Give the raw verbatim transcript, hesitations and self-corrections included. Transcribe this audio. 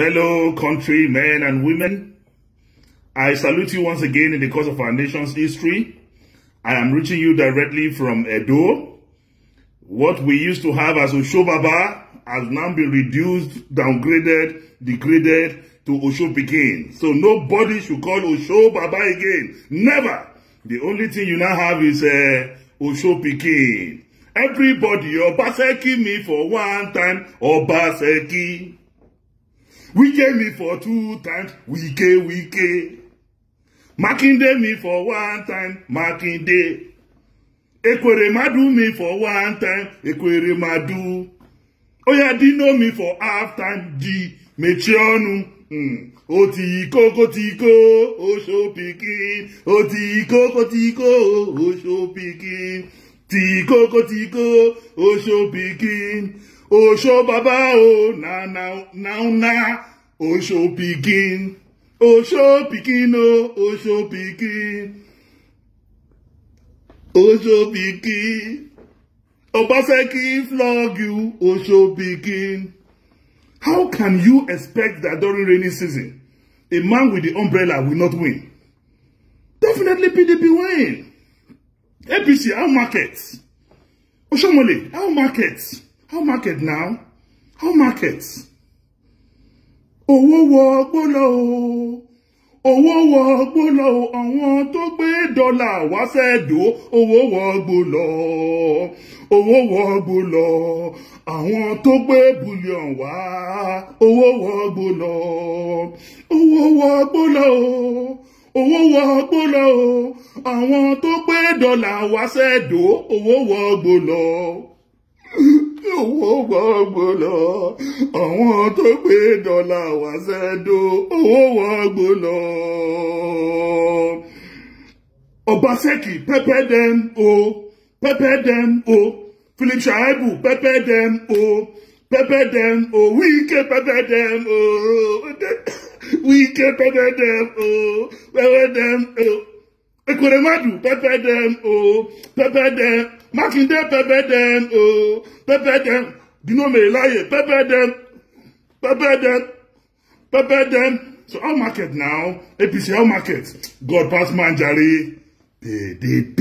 Fellow countrymen and women, I salute you once again in the course of our nation's history. I am reaching you directly from Edo. What we used to have as Osho Baba has now been reduced, downgraded, degraded to Osho Pikin. So nobody should call Osho Baba again. Never. The only thing you now have is uh, Osho Pikin. Everybody, Obaseki me for one time, Obaseki. Wike me for two times, Wike, Wike. Makinde me for one time, Makinde. Ekweremadu me for one time, Ekweremadu. Oya Dino me for half time, Di Mechionu. Hmm. Otiko, kotiko, Osho Pikin. Otiko, kotiko, Osho Pikin. Tiko, kotiko, Osho Pikin. Osho Baba, oh, na, na, na, na. Osho Pikin. Osho Pikin, oh, Osho Pikin. Osho Pikin. Obaseki flog you, Osho Pikin. How can you expect that during rainy season, a man with the umbrella will not win? Definitely P D P win. A P C, how market? Oshomole, how market? How market now? How market? Owó wọgbó lọ o. Owó wọgbó lọ o. Àwọn tó gbé dọ́là wá sẹ́dọ̀. Owó wọgbó lọ. Owó wọgbó lọ. Àwọn tó gbé bullion wá. Owó wọgbó lọ. Owó wọgbó lọ o. Owó wọgbó lọ o. Àwọn tó gbé dọ́là wá sẹ́dọ̀. Owó wọgbó lọ. Owó wọgbó lọ. Àwọn tó gbé dọ́là wá sẹ́dọ̀. Owó wọgbó lọ. Obaseki, pepper them, oh. Pepper them, oh. Philip Shaibu, pepper them, oh. Pepper them, oh. Wike, pepper them, oh. Wike, pepper them, oh. Pepper them, oh. Ekweremadu, pepper them, oh. Pepper them. Makinde, pepper them, oh. Pepper them. Dino Melaye, pepper them. Pepper them. Pepper them. So how market now? A P C, how market? God pass man, jare. P D P.